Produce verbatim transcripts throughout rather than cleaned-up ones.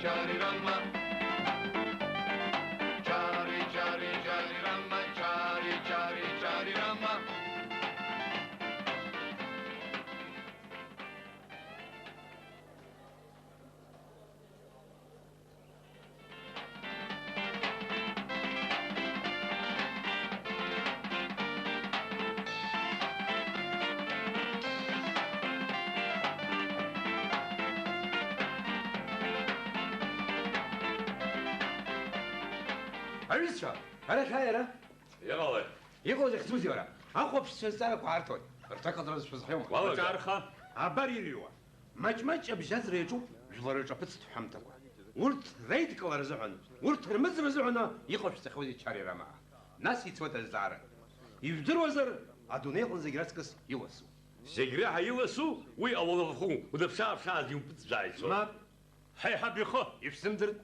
Chari Rama, Chari, Chari, Chari Rama, Chari, Chari, Chari Rama. Аҩызцәа, ара шәааи ара. Иҟалеи? Иҟоу захьӡузеи уара? Ахәаԥшцәа зҵаарақәа аарҭоит. Рҭак ҟаҵарызшәа зҳәом. Уалага. Уаҿаарха. Абар ирҩуа. Маҷ-маҷ абжьаӡра иаҿуп жәлар рҿаԥыцтә ҳәамҭақәа. Урҭ реидкылара азыҳәан, урҭ рмыӡра азыҳәан иҟашәҵахьоузеи Чари Рамаа? Нас ицоит азҵаара. Ижәдыруазар, адунеи аҟны зегь раҵкыс иласу. Зегь реиҳа иласу уи ауалафахәы, унаԥшы-ааԥшааӡа иумпыҵӡәӡәаа ицоит. Мап. Ҳаиҳаб ихы. Ишәзымдырт?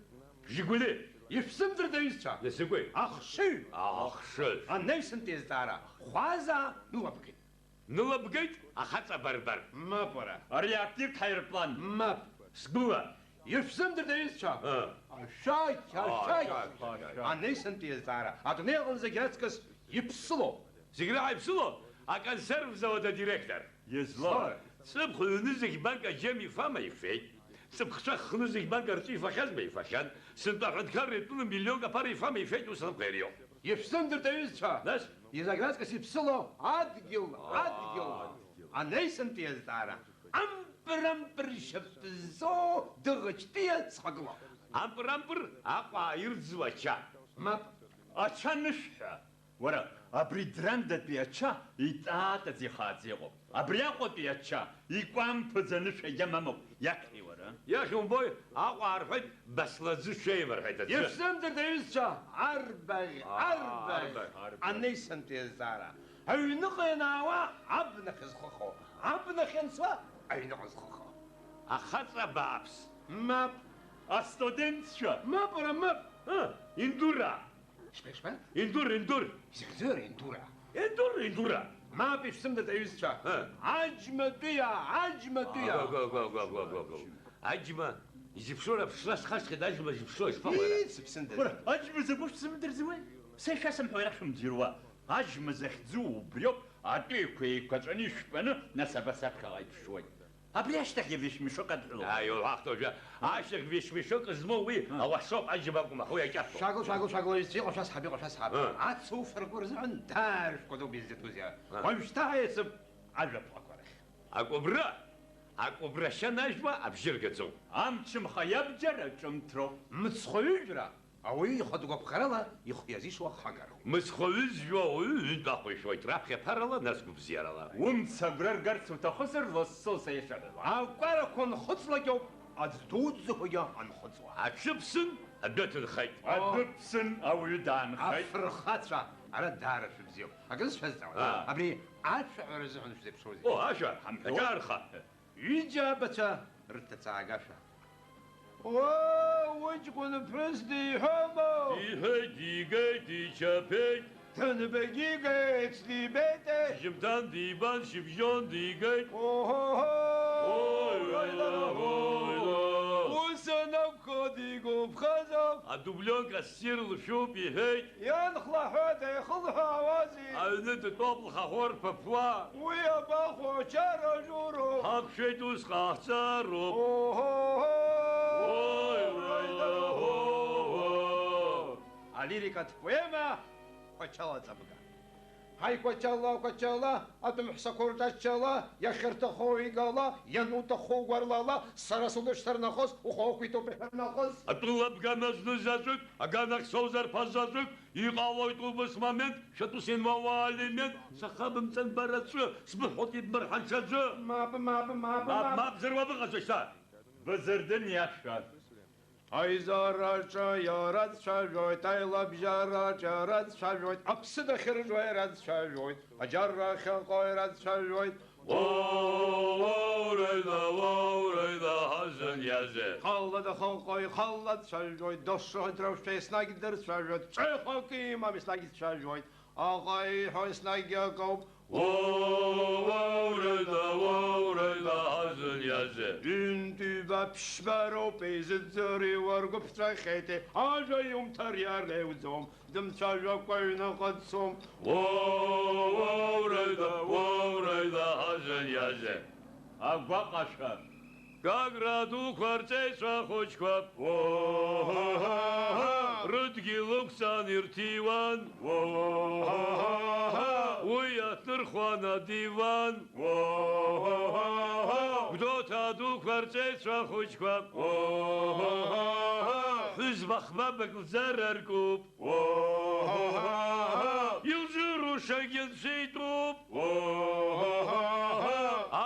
Жигули. Ишәзымдырт, аҩызцәа? Закәи? Ахшыҩ. Ахшыҩ. Анаҩсантәи азҵаара. Хәаза нылабгеит. Нылабгеит ахаҵа барбар. Мап уара. Ареактивтә ҳаирплан. Мап. Сгәыла. Ишәзымдырт, аҩызцәа? Ыы. Ашәақь, ашәақь. Ашәақь, ашәақь. Анаҩсантәи азҵаара. Адунеи аҟны зегь раҵкыс иԥсылоуп. Зегь раҳа иԥсыло аконсерв завод адиректор. Излоу? Ҵыԥх ҩны зегь банк аџьам ифама ифеит. Ҵыԥхцәа хны зегь банк рҿы ифахьазма ифахьан. Сынтәа аҳәынҭқарра иатәны миллионк аԥара ифама ифеит, ус анапҟа ириоуп. Ишәзымдырт, аҩызцәа! Нас? Изакә раҵкыс иԥсыло адгьыл, адгьыл! Анаҩсантәи азҵаара. Ампыр-ампыр шьапы ззоу дыӷаҷтәиа ҵхагылоуп. Ампыр-ампыр Аҟәа ирӡуа ача. Мап. Ача анышәҳәа. Уара, абри Драндатәи ача итаатаӡа ихааӡа иҟоуп. Абри Аҟәатәи ача икәамԥаӡа анышә агьама амоуп. Иахьи уара? Иахьа умбои, Аҟәа аарҳәеит, баслаӡы шәеим рҳәеит аӡәы. Ишәзымдырт, аҩызцәа, арбаӷь, Аа, арбаӷь, арбаӷь, арбаӷь. Анаҩсантәи азҵаара. Аҩныҟа ианаауа, абнахь зхыхо, абнахь ианцо, аҩныҟа зхыхо. Ахаҵа бааԥс. Мап. Астудентцәа. Мап, уара, мап. Ы, индура. Ишԥа, ишԥа? Индур, индур! Изахьӡу иара индура? Индур, индура! Мап, ишәзымдырт, аҩызцәа! Ҳы. Аџьматәиа, аџьматәиа! Агә, агә, агә. Аџьма, изеиԥшроу аԥшра схашҭхьеит, аџьма зеиԥшроу ишԥаҟоу иара? Ии, сыԥсындаз. Уара, аџьма закәу шәзымдырӡуеи? Са ишәасымҳәо иара шәымӡырҩуа. Аџьма захьӡу убриоуп, атәыҩақәа еиқәаҵәаны ишәтәаны, нас абас аԥхьаҟа иԥшуеит. Абри ашьҭахь вещмешок адҳәалоуп. Ааи, иуҳәахт уажәы. Ашьҭахь вещмешок змоу уи А. ауасоуп, аџьма акәым, аха уи акьаԥҭоуп. Шәагыл, шәагыл, шәагыл, аҩызцәа, иҟоу шәасҳап, иҟоу шәасҳап. А. Ацуфарқәа рзыҳәан даара шәкәадоуп изӡатәузеи. А. Уажәшьҭа ҳаиасып ажәаԥҟақәа рахь. Акәыбра, акәыбра шьанажәуа абжьы ргаӡом. Амчымха иабџьар аҿымҭроуп. Мыцхәы ҩыжәра. Ауаҩы ихатә гәаԥхарала ихы иазишуа хагароуп. Мыцхәы ҩызжәо ауаҩы ҩынтә ахәа ишәоит, раԥхьа ԥарала, нас гәыбзиарала. Умца агәра ргарц уҭахызар, лассы-лассы иашаҳәала. Акәарақәа нхыҵлакьоуп, аӡә дуӡӡақәагьы анхыҵуа. Аҽы ԥсын, адәы ҭынхеит. Адәы ԥсын, ауаҩы даанхеит. Афырхацәа, ара даара шәыбзиоуп. Акы сшәазҵаауа, Аа. абри ашәаҳәара азыҳәан шәзеиԥшроузеи? О, ашәа, Ҳамҳәои. Аҿаарха. Ҩыџьа абацәа рҭацаагашәа. Оо, уҷкәын ԥҳәыс диҳәома? Диҳәеит, дигеит, дичаԥеит. Ҭынбагьы игеит, дибеите. Шьыжьымҭан дибан, шьыбжьон дигеит. Оҳоҳо! Ой, ой, ла, ой, ла. Ус анакәха, дигәаԥхазар? Адублионка ссир лшәуп, иҳәеит. Ианхлаҳәа деихылҳәаауазеи? Аҩны дтәоуп лхахәы рԥыԥуа. Уи абахәо, ачара журоуп. Ҳақәшәеит, ус ҟаҳҵароуп. Оҳоҳо! Ой, уаҩ, ла, ҳо, ҳо! Алирикатә поема Қәачала ҵабга. Ҳаи, Қәачала, Қәачала, атәым ҳәсақәа рҿаччала, иахьырҭаху игала, иануҭаху угәарлала, сара сулышьҭар нахыс, ухы уқәиҭуп иҳәар нахыс. Атәыла бгана зны заҵәык, аганахь соузар ԥа заҵәык, иҟалоит убыс момент, шәатәыс иануа уа алимент, сахабымҵан бара аҵәы, сбыҳәоит ибмырҳан ҽаӡәы. Мап, мап, мап, Мап, мап. Мап, зыруа быҟаӡои шьҭа? Базырдын иашәа. Аизараҿы иара дцәажәоит, аилабжьараҿы иара дцәажәоит, аԥсы дахьыржәуа иара дцәажәоит, аџьарра ахьыҟоу иара дцәажәоит. Уоу, уоу, рыҩда, уоу, рыҩда, ҳазыниазеи. Хала дахыҟоу ихала дцәажәоит, дошо драушәа еснагь дырцәажәоит, ҵәахак имам еснагь дцәажәоит, аҟаиҳәо еснагь акоуп. Уоу, уоу, рыҩда, уоу, рыҩда, ҳазыниазеи. Ҩынтә ҩба Аԥшьбароуп еизыӡырҩуа ргәы ԥҵәахьеитеи, ажәа иумҭар иареиуӡом, дымцәажәакәа аҩныҟа дцом. Уоураҩда, уоураҩда, ажәа иажәа. Агәаҟашәа. Гагра дуқәа рҵеицәа хәыҷқәа. Уо-ҳа-ҳа-ҳа. Рыдгьыл ықәҵан ирҭиуан. Уо-ҳа-ҳа-ҳа. Уи иаҭнырхуан адиван. Уо-ҳа-ҳа-ҳа. Гәдоуҭа дуқәа рҵеицәа хәыҷқәа. Уо-ҳа-ҳа-ҳа. Ҳәызба хбабак лӡара ркуп. Уо-ҳа-ҳа-ҳа. Илзыруша гьынцәа итәуп. Уо-ҳа-ҳа-ҳа.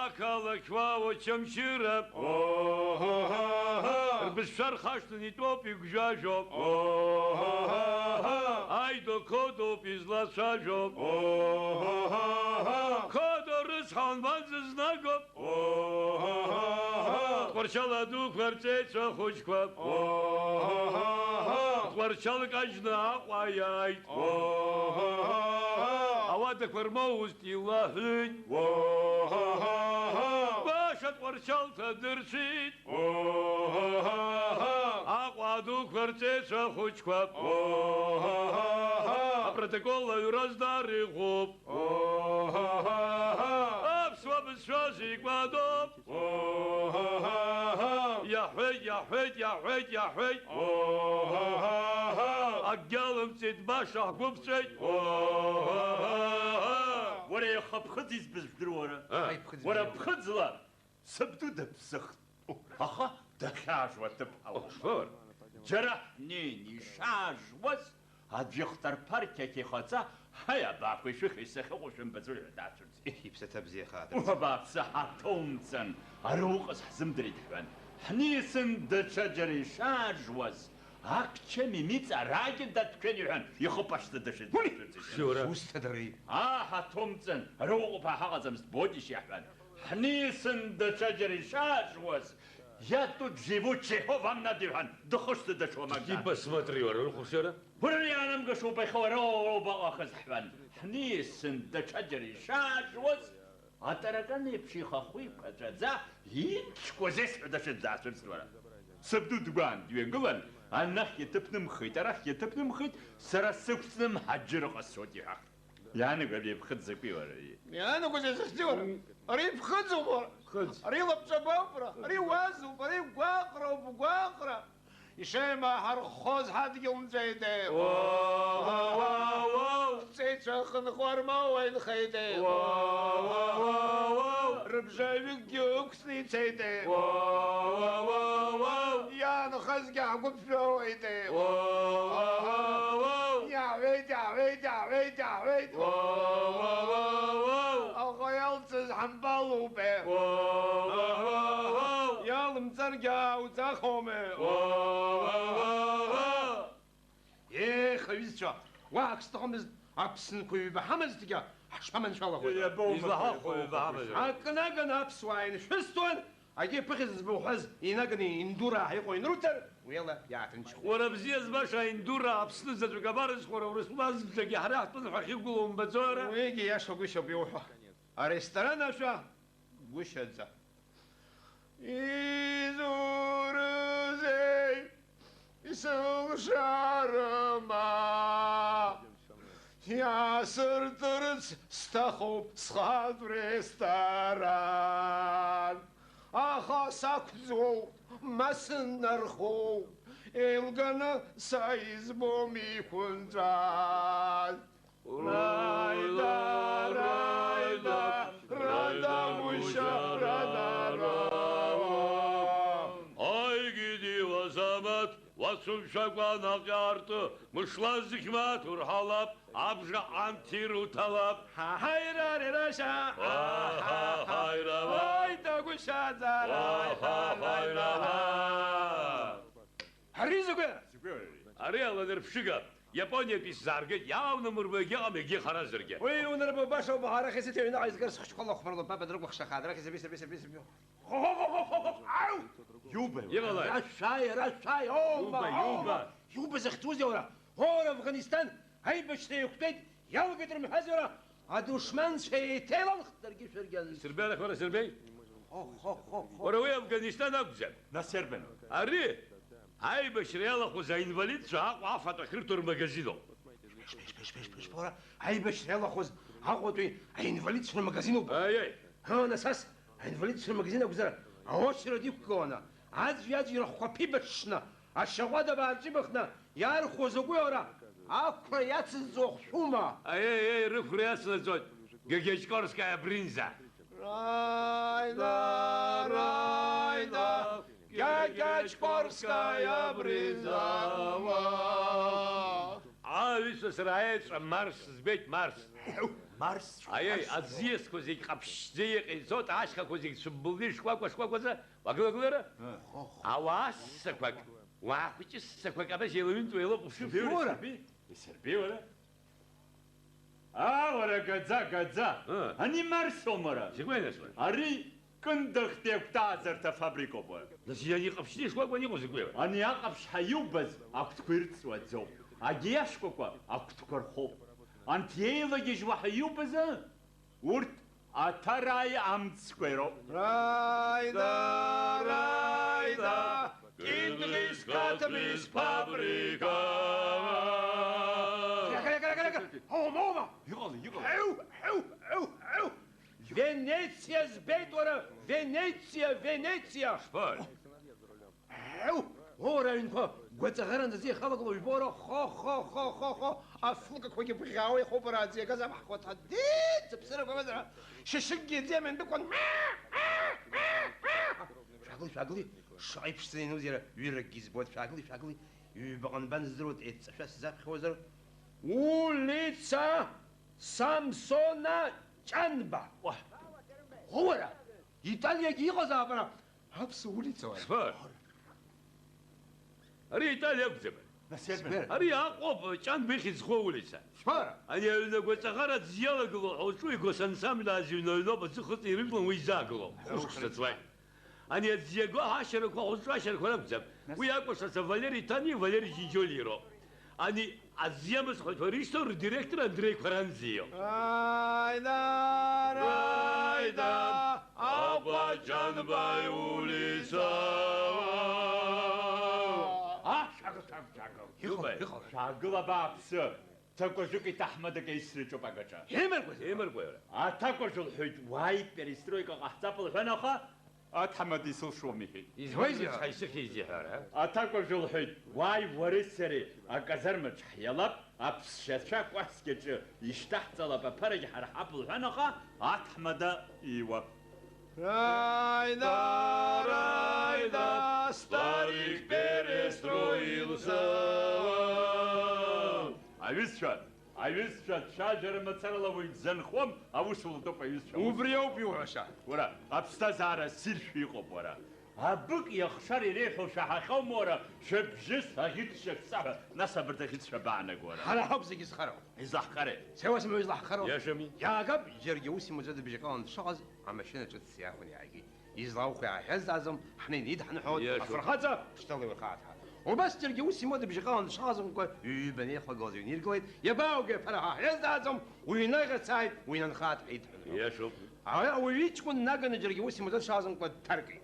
Ақалақь уа Очамчыра. Уо-ҳа-ҳа-ҳа. Рбызшәа рхашҭын итәоуп игәжәажәо. Уо-ҳа-ҳа-ҳа. Аидо Қодоуп излацәажәо. Уо-ҳа-ҳа-ҳа. Қодо рыцҳа, унбанӡызнаго? Уо-ҳа-ҳа-ҳа. Тҟәарчал адуқәа рҵеицәа хәыҷқәа. Уо-ҳа-ҳа-ҳа. Тҟәарчал кажьны Аҟәа иааит. Уо-ҳа-ҳа-ҳа. Ауадақәа рмоуст илаҳәит. Уо-ҳа-ҳа-ҳа. Баша Тҟәарчал ҭадырцәит. Уо-ҳа-ҳа-ҳа. Аҟәа адуқәа рҵеицәа хәыҷқәа. Уо-ҳа-ҳа-ҳа. Апротокол аҩра здар иӷәӷәоуп. Уо-ҳа-ҳа-ҳа. Аԥсуа бызшәа зикәадоуп. Уо-ҳа-ҳа-ҳа. Иаҳәеит, иаҳәеит, иаҳәеит, иаҳәеит. Уо-ҳа-ҳа-ҳа. Акгьы алымҵит, баша ҳгәы ԥҵәеит. Уо-ҳа-ҳа-ҳа. Уара иаха ԥхыӡ избаз жәдыруара? А. Ҳаи, ԥхыӡ бзиоуп. Уара ԥхыӡла сабду даԥсыхт. Аха дахьаажәуа ҭыԥ ҳауп. Шԥа, уара? Џьара ҳнеин ишаажәуаз, аӡәы ихҭарԥа рқьақь ихаҵа, ҳаи, абаақәа ишәыхьи сахьыҟоу шәымбаӡои ҳәа даацәырҵит. Еҳ, иԥсаҭа бзиа хааҭыԥ. Уа бааԥсы, ҳаҭоумҵан, ара уҟаз ҳзымдырит ҳҳәан. Ҳниасын даҽаџьара ишаажәуаз, ачча Мимиҵа арагьы датәқәан иҳәан, ихы пашӡа дашәеит. Уи! Даацәырҵит. Шьоура. Ус ҭадари? Аа, ҳаҭоумҵан, ара уҟоуп ҳәа ҳаҟаӡамызт, боди шьа ҳҳәан. Ҳниасын даҽаџьара ишаажәуаз, я тут живучий, хо вам надо, иҳәан, дыхышәҭы даҽа уамак. Иди посмотри, уара, урхәыршьара? Уара иаанамгашоуп, аиха уара уара убаҟахыз, ҳҳәан. Ҳниасын даҽаџьара ишаажәуаз, атаракан еиԥш ихахәы иқәаҵәаӡа, иҷкәыз есҳәа даҽаӡә даацәырҵит, уара. Сабду дгәаан дҩагылан, анахь иаҭыԥнымхеит, арахь иаҭыԥнымхеит, сара сықәҵны мҳаџьыры ҟасҵоит, иҳәахт. Иаанаго ари аԥхыӡ закәи, уара? Иаанаго изахьӡи, уара? Ари ԥхыӡуп, уара. Ԥхыӡ. Ари лабҿабоуп, уара. Ари уазуп, ари гәаҟроуп, гәаҟра. Ишеимаҳарххоз ҳадгьыл нҵәеит, еи. Уа, уа, уа, уа. Ҳҵеицәа хынҳәуа рмоуа инхеит, еи. Уа, уа, уа, уа, уа. Рыбжаҩыкгьы ықәсны ицеит, еи. Уа, уа, уа, уа, уа. Иаанхазгьы ҳгәы ԥжәауеит, еи. Уа, уа, уа, уа, уа. Иаҳәеит, иаҳәеит, иаҳәеит, иаҳәеит. Уа, уа, уа, уа, уа. Аха иалҵыз ҳамбалуп, еи. Уа, уа, уа, уа, уа. Иалымҵаргьы аауҵахоума? Уа, уа, уа, уа, уа. Еех, аҩызцәа, уаҳа ак сҭахымызт, Аԥсынқәа ҩба ҳамазҭгьы ҳашԥаманшәалахои? Излаҳахәо ҩба ҳамазар? Акы наганы аԥсуаа иншәыстуан, Агьи ԥыхьа зыӡбахә ҳәаз инаганы индураа ҳәа иҟоу инруҭар, уи ала иааҭынчхоит. Уара бзиа збаша, индураа Аԥсны заҵәык абарызхуа, уара Урыстәыла зыбжагьы ҳара иаҳтәын ҳәа ахьықәгылоу умбаӡои уара? Уигьы иашагәышьоуп иуҳәо. Аресторан ашәа гәышьаӡа. Изурызеи? Исылшарыма, иаасыртырц сҭахуп схатә ресторан, аха сақәӡуоу, ма сыннархоу, еилганы са избом иқәынҵәаз. Раида, раида, раида, гәышьа, раида, раида. Ааигеит иуазамаҭ, уацәымшәакәа наҟ иаарту, мышла зегь маҭәа урҳалап, абжа анҭира уҭалап. Ҳа, ҳаира, рерашьа. Ҳа, ҳа, ҳаира, ва. Ааи, дагәышьаӡа, ҳа, ҳа, ҳаира, ҳа. Ари закәи? Ари аланарԥшыга, Иапониатәи сзааргеит, иаанамырбо егьыҟам, егьихаразаргьы. Уи унарбо башоуп, арахь исыҭ аҩныҟа изгар сыхәыҷқәа лахәмарло, баба дрыкәыхшахааит, арахь исырбеи, сырбеи, сырбеи, сырбеи. Хо-хо-хо-хо-хо-хо! Ау! Иубаи? Иҟалеи? Рашәаи, рашәаи, ома, иуба, ома! Иуба? Иуба захьӡузеи уара? Ора, Афганистан аибашьра еиқәтәеит, иалгеит рымҳәази уара? Адушманцәа еиҭеилалхт даргьы шәаргьы. Сырбеи, арахь уара, сырбеи! Уара уи Афганистан акәӡам? Нас иарбану? Ари аибашьра иалахәыз аинвалидцәа Аҟәа афатә ахьырҭо рмагазиноуп. Ишԥа, ишԥа, ишԥа, ишԥа, ишԥа, уара, аибашьра иалахәыз Аҟәатәи аинвалидцәа рмагазиноуп? Аиеи. Ыы, нас ас аинвалидцәа рмагазин акәзар, аочеред иқәгыланы, аӡәи-аӡәи рыхқәа ԥибаҽҽны, ашьаҟәада баарҿибахны иаархәо закәи, уара? Ақәра иацызҵо хәшәума? Аиеи, аиеи, рықәра иацнаҵоит Гегечкорская брынза. Раида, раида, Гегечкорская брынза. Аҩызцәа, сара аеҵәа Марс збеит, Марс. Марс? Аиеи, аӡиасқәа зегь ҟаԥшьӡа иҟаиҵоит, ашьхақәа зегь цәыббылны ишкәакәа-шкәакәаӡа, уагылагылара? Ауаа ссақәак, уаа хәыҷы ссақәак абас еилаҩынтуа еилоуп, уԥшыр. Исырбеи, уара? Исырбеи, уара? Аа, уара, гаӡа, гаӡа! Ыы. Ани Марсом, уара? Зегь уеиӷьасуан. Ари Кындыӷтәи агәҭааӡарҭа афабрикоуп, уара. Нас ани иҟаԥшьны ишкәакәан иҟоу закәи, уара? Ани аҟаԥшь ҳәа иубаз акәтқәа ирҵуаӡоуп. Агьи ашкәакәа акәтқәа рхоуп. Анҭ иеилагьежьуа ҳәа иубаз, ыы? Урҭ аҭарааи амцқәеи роуп. Раида, раида, Кындыӷи скатами с фабрика. Лека, лека, лека, лека! Ҳаума, ҳаума! Иҟалеи, иҟалеи? Ҳеу, ҳеу, ҳеу, ҳеу! Венециа збеит, уара, Венециа, Венециа! Шԥа? Ҳеу! Уара аҩнқәа гәаҵаӷаранӡа зеихалагыло жәбо, уара, хо, хо, хо, хо, хо! Афлыкақәагьы бӷьаауа иахоуп, ара аӡы иагаз амҳақәа ҭадеит, зыԥсырақәа мазара шьашыкгьы аӡы иамҩандәықәлан. Шәагыли, шәагыли, шаҟа иԥшӡаны ианузеи, ара ҩыракгьы избоит, шәагыли, шәагыли, ҩбаҟа нбан здыруеит, еидҵашәа сзаԥхьозар. Улица Самсона Ҷанба. Уа. Уара, Италиагьы иҟазаап ара, аԥсуа улица, уара. Сбар. Ари Италиа акәӡам. Нас иарбан? Сбар. Ари Аҟәоуп, Ҷанба ихьӡ зху аулица. Сбар. Ани аҩны агәаҵаӷара аӡы иалагылоу ҳауҿуи госансамбль азыҩны аҩноуп аӡы хыҵны ирыжәлан уи изаагылоу. Хәышықәса ҵуеит. Ани аӡы иаго ашьарақәа, ҳауҿу ашьарақәа ракәӡам. Нас? Уи акәашацәа Валери Ҭани, Валери Џьынџьолиа роуп. Ани аӡы иамаз ҳәа рышьҭоу рдиректор Андреи Қәаранӡиа иоуп. Раида, раида, Аҟәа Ҷанба иулица. А, шәагыл, шәагыл, шәагыл. Иҟалеи, иҟалеи? Шәагыл абааԥсы. Ҭакәажәык иҭаҳмадак аисраҿоуп агаҿа. Имаркуазеи? Имаркуеи, уара? Аҭакәажә лҳәеит, уааи, перестройка ҟаҳҵап лҳәан, аха аҭаҳмада исылшом иҳәеит. Избанзар, уаҩ рыцҳа исыхьи изиҳәара? Аҭакәажә лҳәеит, уааи, уареи сареи аказармаҿ ҳиалап, аԥсшьацәа акәасқьаҿы ишьҭаҳҵалап, аԥарагь ҳара ҳаб лҳәан, аха аҭаҳмада иуап. Раида, раида, старик перестроился. Аҩызцәа, аҩызцәа, ацәажәара мацарала уаҩ дзанхом, аус улатәоуп, аҩызцәа, аус. Убри ауп иуҳәаша. Уара, аԥсҭазаара ссиршәа иҟоуп, уара. Абык иахшар иреиҳәо шәаҳахьоума, уара, шәыбжьыс аӷьычцәа шәсаҳәа, нас абарҭ аӷьычцәа баанаго, уара? Ҳара ҳауп зегьы зхароу. Излаҳхарай? Сеуасмаҩ излаҳхароу? Иашами? Иаагап, џьаргьы ус имаӡа дыбжьаҟалан дшыҟаз, амашьына ҿыц иаахәаны иааигеит. Излаухи ҳәа ҳиазҵааӡом, ҳнеины идҳныҳәалоит, иашоуп, афырхаҵа, шьҭала иухааит ҳәа. Убас џьаргьы ус имода бжьаҟалан дшыҟазымкәа, ҩба неихагылаз иҩниргылеит, иабааугеи аԥара ҳәа ҳиазҵааӡом, уҩнаҟа сааит, уҩнанхааит ҳәа идҳәынаҳәалеит. Иашоуп. Ара ауаҩы иҷкәын днаганы џьаргьы ус имода дшыҟазымкәа дҭаркит.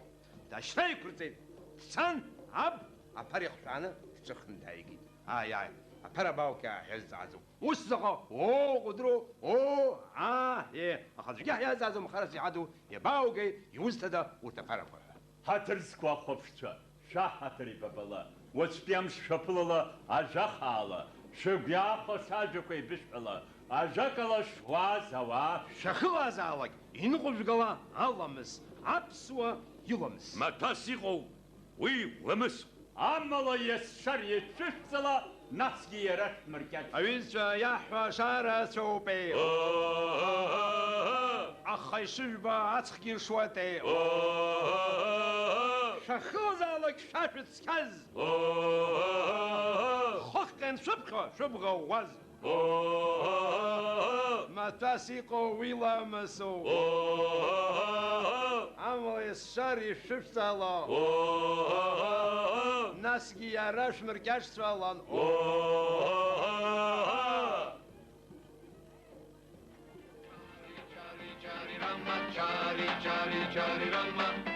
Дашьра иқәырҵеит. Дцан, аб, аԥара ихшәааны дҿыхны дааигеит. Ааи, ааи, аԥара абааугеи ҳәа ҳиазҵааӡом. Ус заҟа, оо, ҟәыдроу, оо, аа, е, аха аӡәгьы ҳиазҵааӡом, харас иҳаду, иабааугеи, иузҭада урҭ аԥарақәа ҳәа. Ҳаҭыр зқәу ахәаԥшцәа, шәаҳаҭыр ибабала, уаҵәтәи амш шәаԥылала, ажәа хаала, шәыгәҩа ахәа сажәақәа еибышәҳәала, ажәакала шәуааз ауаа. Шәахылаазаалак, иныҟәыжәгала аламыс, аԥсуа иламыс. Маҭәас иҟоу уи ламыс. Амала иасшар иацәышәҵала, насгьы иара шәмыркьаҿ. Аҩызцәа иаҳҳәаша рацәоупеи. Аха ишыжәбо аҵхгьы шуатеи. Шәахылазаалак шәа шәыцқьаз. Хыхҟьан шәыԥхьо шәыбӷа ӷәӷәаз. Маҭәас иҟоу уи ламысуп. Амала есшар ишәышәҵало. Насгьы иара шәмыркьаҿцәалан. Чари, чари, чари, рама.